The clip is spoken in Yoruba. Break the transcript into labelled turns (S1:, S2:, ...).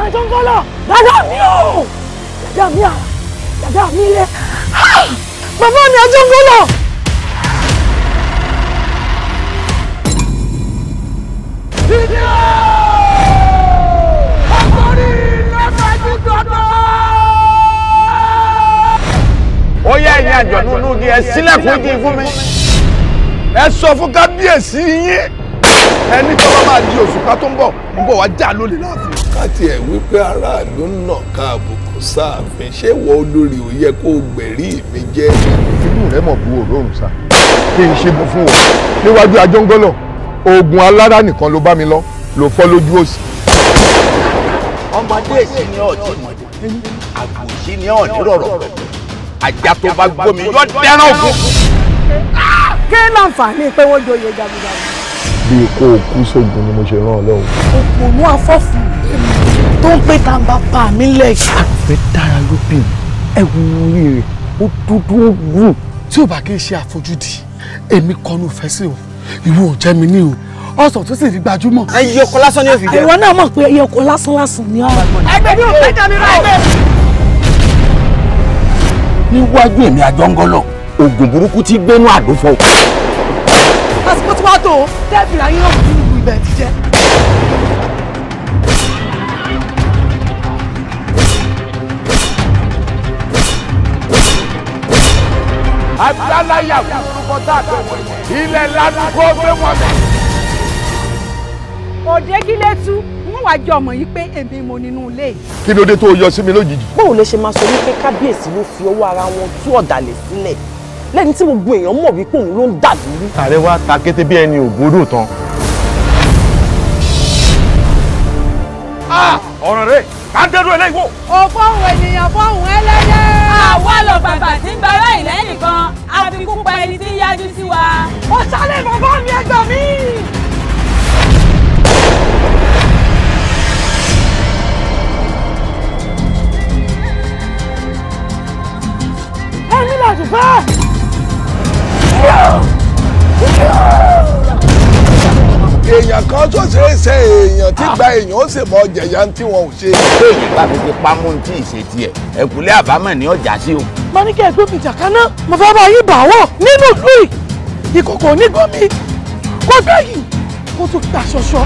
S1: Àjọngọlọ dada mi o, dada mi ara, dada mi ilẹ̀, bàbá mi Àjọngọlọ.
S2: Dídí o! Ọkùnrin lọ́fẹ̀ẹ́ dandan.
S3: Ó yá ẹ̀yin àjọ̀nú inú igi ẹ sílẹ̀kùn igi fún mi.
S2: Ẹ sọ fún kábíyèsí yín ẹni tó bá máa di òṣùpá tó ń bọ̀ wá já lólè láàfin.
S4: Káti ẹ̀ wípé aráàlú ń nà ká àbùkù sáàfin, ṣé ìwọ olórí ò yẹ kó o gbẹ̀rí mi jẹ́.
S5: Inú rẹ mọ̀ bu òórùn sá kí n ṣe bó fún wọn níwájú Àjọngọlọ, oògùn alára nìkan ló bá mi lọ ló fọ́ lójú òsì.
S3: Ọmọdé èsì ni ọ̀tí mọ̀dé, àgbòsí ni ọ̀ní rọ̀rọ̀ pẹ̀lú, ajá tó bá gbómi yọ dẹ́rán ògùn.
S1: Kí láǹfààní pé wọ́n joyè jagunjagun.
S5: Bí kò kú sógun ni mo ṣe rán ọ lọ́wọ́.
S1: Òpònú afọ́fù tó ń pè tá n bá pa mí lẹ̀.
S6: Àfẹ́ dára ló bì mí, ẹ̀wù orí rẹ̀ ó dúdú ó gùn.
S7: Tí ò bá kí n ṣe àfojúdi, èmi kọnu ìfẹ́ sí o, ìwọ ò jẹ́ mi ní o, ọsàn tó sì fi gbajúmọ̀.
S6: Ẹyẹ ọkọ lásán ni ó fi jẹ.
S1: Ìwọ náà mọ̀ pé ẹyẹ ọkọ lásán lásán ni ọ. Ẹgbẹ́ mi ò fẹ́ dá mi rà ẹgbẹ́.
S3: Níwájú èmi Àjọngọlọ, oògùn burúkú tí gbénú àdó fọ.
S1: Àsìkò tí wàá tó tẹ́ẹ̀fì ayé ọ̀hún nínú ibẹ̀ ti jẹ́.
S2: Agbáláyà orúkọ tá a tó wọ̀nyí ilẹ̀ ládùúgbò gbé wọn bẹ̀.
S8: Òde kí lè tú, wọ́n wá jọ mọ̀ yí pé èmi mo nínú ilé yìí.
S5: Kí ló dé tó yọ sí mi lójijì?
S6: Báwo lẹ ṣe máa sọ wípé kábíyèsí ló fi ọwọ́ ara wọn tú ọ̀dàlẹ̀ sílẹ̀ lẹ́ni tí gbogbo èèyàn mọ̀ wípé òun ló ń dàlúrú?
S5: Ààrẹ wa ta kété bí ẹni ògbódò tán.
S3: Ọ̀ràn rẹ̀ ká dẹ́rù eléyìí wò.
S8: Òfóhùn ènìyàn fóhùn ẹlẹ́dẹ̀.
S9: Àwa lọ bàbà tí ń gbàrà ìlẹ́yìn kan, àfikún pa ẹni tí ń yájú sí wa.
S1: Ó sálẹ̀ bàbá mi ẹgbẹ́ mi. Ẹ̀mí làdùfẹ́.
S4: Èèyàn kan tó ṣe é ṣe èèyàn tí gba èèyàn ó sì mọ jẹ̀yà tí wọn ò ṣe.
S3: Béèyàn bá fi ti pamọ́ tí ì ṣe tiẹ̀, ẹ̀kúlé àbámọ̀ ní ọjà sí o.
S1: Mo ní kí ẹ gbé mi jà kaná, mo fẹ́ bá yín bà wọ̀ nínú ìlú yìí. Ìkòkò onígbọ́n mi, kó gbẹ̀yìn, kó tún ta ṣọṣọ.